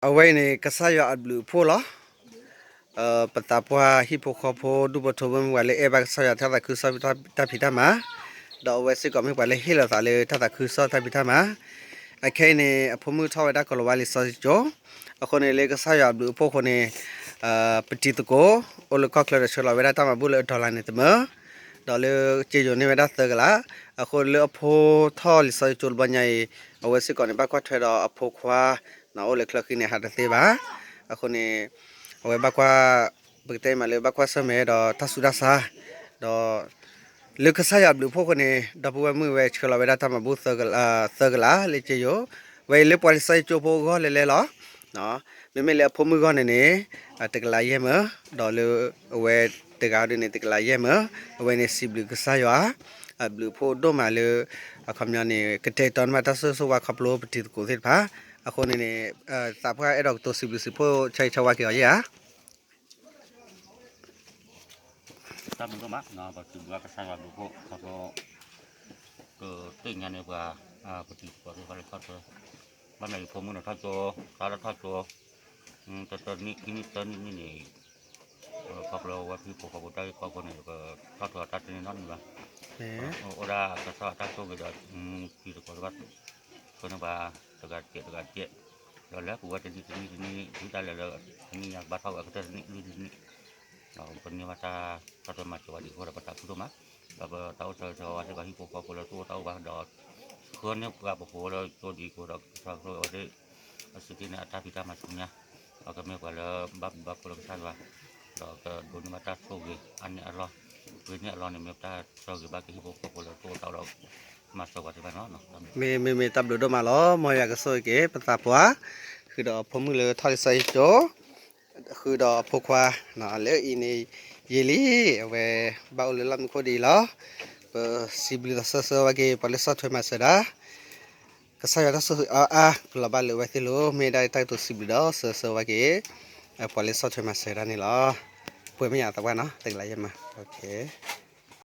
အဝဲအံၤန့ၣ် ကစၢ်ယွၤအဘျုးအဖှိၣ်လီၤ. ပသးပှၢ်ဟံၣ်ဖိဃီဖိဒူၣ်ဖိထၢဖိမ့ၢ်ပှၤလၢအဲၣ်ဘၣ်ကစၢ်ယွၤတၢ်သးခုကစီၣ်တၢ်ဖံးတၢ်မၤ, ဒီးအဝဲစ့ၢ်ကီးမ့ၢ်ပှၤလၢဟ့ၣ်လီၤသးလၢတၢ်သးခုကစီၣ်တၢ်ဖံးတၢ်မၤ, အခဲအံၤန့ၣ် အဖိမုၣ်ထီၣ်ဝဲဒၣ်ကီၤလၤဝါလံာ်စီဆှံကၠိ, အဃိန့ၣ်လၢကစၢ်ယွၤအဘျုးအဖှိၣ်အဃိန့ၣ် ပတံၤသကိး အိၣ်လၢကီၢ်ချၢဒီးဆှၢလီၤဝဲဒၣ်တၢ်မၤဘူၣ်လၢအdollarန့ၣ်တမၢ, ဒီးလၢက့ယိၤန့ၢ်ဝဲဒၣ်သၢကလး, အဃိလၢအဖိထီၣ်လံာ်စီဆှံကၠိတဘျီညါအံၤ အဝဲစ့ၢ်ကီးန့ၣ် ဘၣ်ကွၢ်ထွဲဒီးအဖိခွါ အိၣ်လၢချၢဃံန့ၣ် ဟးတသ့ဘၣ်. အဃိန့ၣ် အဝဲဘၣ်ကွၢ် ပကတဲမးလၢဘၣ်ကွၢ်ဆၢၣ်မဲာ်ဒီးတၢ်ဆူးတၢ်ဆါ, ဒီး လၢကစၢ်ယွၤအဘျုးအဖှိၣ်အဃိန့ၣ် ဒီပုၢ်ဝဲၢ်မုၣ်ဝဲဆှၢလီၤဝဲဒၣ်တၢ်မၤဘူၣ် သၢကလးလၢက့ယိၤ, ဝဲအံၤလၢပှၤလံာ်စီဆှံကၠိဖိအဂီၢ်လဲၤလဲၤလီၤ. မ့မ့ၢ်လၢအဖိမုၣ်ဂီၢ်န့ၣ်န့ၣ် တကလးယဲၢ်မၢ, ဒီးလၢအဝဲတဂၤဒ်န့ၣ် တကလးယဲၢ်မၢ, အဝဲန့ၣ်စံးဘျုးကစၢ်ယွၤ အဘျုးအဖှိၣ်ဒိၣ်မးလၢ အခီပညီန့ၣ် ကတဲာ်ကတီၤန့ၢ်ဘၣ်တၢ်ဆိၣ်ဂ့ၤဆိၣ်ဝါခီဖျိပတံၤသကိးသ့ၣ်တဖၣ်, အဃိန့ၣ်န့ၣ် သးပှၢ်အဲၣ်ဒိးကတိၤစံးဘျုးစံးဖှိၣ်ဆၢဂ့ၤဆၢဝါက့ၤအီၤယဲဧါ. တၢ်ဘျုးဒိၣ်မး, ပစံးဘျုးကစၢ်ယွၤဘျုးဖှိၣ်ခီဖျိ ကသ့ၣ်ညါန့ၢ်ပှၤ ပတံၤသကိးသ့ၣ်တဖၣ်လၢထီၣ်ကၠိ, ဘၣ်မနုၤယဖိမုၣ်န့ၣ်ထီၣ်ကၠိ, တၢ်လၢထီၣ်ကၠိ တၢတၢနံၣ်ခံနံၣ်သၢနံၣ်န့ၣ် ခီဖျိဝဲဟံၣ်ဖိဃီဖိတၢ်ဂ့ၢ်ကီဖိန့ၣ် ကထီၣ်ထီၣ်တၢ်တန့ၢ်နီတမံၤဘၣ်. အိၣ်ဒၣ်ကစၢ်ယွၤတၢ်ဆိၣ်ဂ့ၤဒီး တံၤသကိးတဖၣ် ဆိၣ်န့ၢ်ပှၤတဂၤတကဲးတဂၤတကဲး, ဒီးလၢပဝဲတနံၣ်တနံၣ်တနံၣ် ဒုၣ်ဒါလဲၤလၢ တနံၣ်ညါကဘၣ်ထီၣ်ဝဲအကတၢၢ်တနံၣ်လွံၢ်တနံၣ်, ဒီးပန့ၢ်ဘၣ်တၢ်ဆီၣ်ထွဲမၤစၢၤဝဲဒ်အဃိဒီး ပသးခုဒိၣ်မး, ဒီးပတၢ်အိၣ်ဆၢဂ့ၤဆၢဝါစ့ၢ်ကီးဟံၣ်ဖိဃီဖိလၢတအိၣ်တၢ်အိၣ်ဘၣ်ဒီး ဆှၢန့ၢ်ပှၤပဖိလၢကၠိဒ်အံၤအဃိဒီး ကစၢ်ယွၤဆိၣ်ဂ့ၤအဝဲသ့ၣ် အစုက့န့ၣ်အတၢ်ဖံးတၢ်မၤဆူညါ, ဒီးကမ့ၢ်ပှၤလၢဘၣ်ဘျုးဘၣ်ဖှိၣ်လၢကစၢ်ယွၤ, ဒီးကဒိးန့ၢ်ဘၣ်တၢ်ဆိၣ်ဂ့ၤအါန့ၢ်အလီၢ်, ဂ့ၤန့ၢ်အလီၢ်န့ၣ် မ့ၢ်ပတၢ်ဆၢဂ့ၤဘၣ်က့ၤဟံၣ်ဖိဃီဖိလၢတအိၣ်တၢ်အိၣ်ဒီး မၤစၢၤပှၤသ့ၣ်တဖၣ်န့ၣ်လီၤ. မ့မ့ၢ်တၢ်ဘျုးဒိၣ်မးလီၤ. မ်ယွၤကဆိၣ်ဂ့ၤက့ၤပသးပှၢ်, ဃုာ်ဒီးအဖိမုၣ်လၢထီၣ်လံာ်စီဆှံကၠိ, ဃုာ်ဒီးအဖိခွါ, လၢအံၤန့ၣ် ယံာ်လံ, အဝဲဘၣ်အိၣ်လၢလီၢ်မံခိၣ်ဒ်အံၤလီၤ. ပစံးဘျုးသးဆၢဆၢဝဲက့ၤ ပှၤလၢဆီၣ်ထွဲမၤစၢၤတၢ်, ကစၢ်ယွၤတၢ်ဆိၣ်ဂ့ၤအါအါ ကလီၤဘၣ်လၢအဝဲသ့ၣ်လိၤ မ့ၢ်ဒၣ်တၢ်ကတိၤစံးဘျုးဒီးဆၢဆၢဝဲက့ၤ ပှၤလၢဆီၣ်ထွဲမၤစၢၤတၢ်န့ၣ်လီၤ. ပှဲၤမ့ၢ်ယၤသးပှၢ်နီၤ တကလးယဲၢ်မး, okay.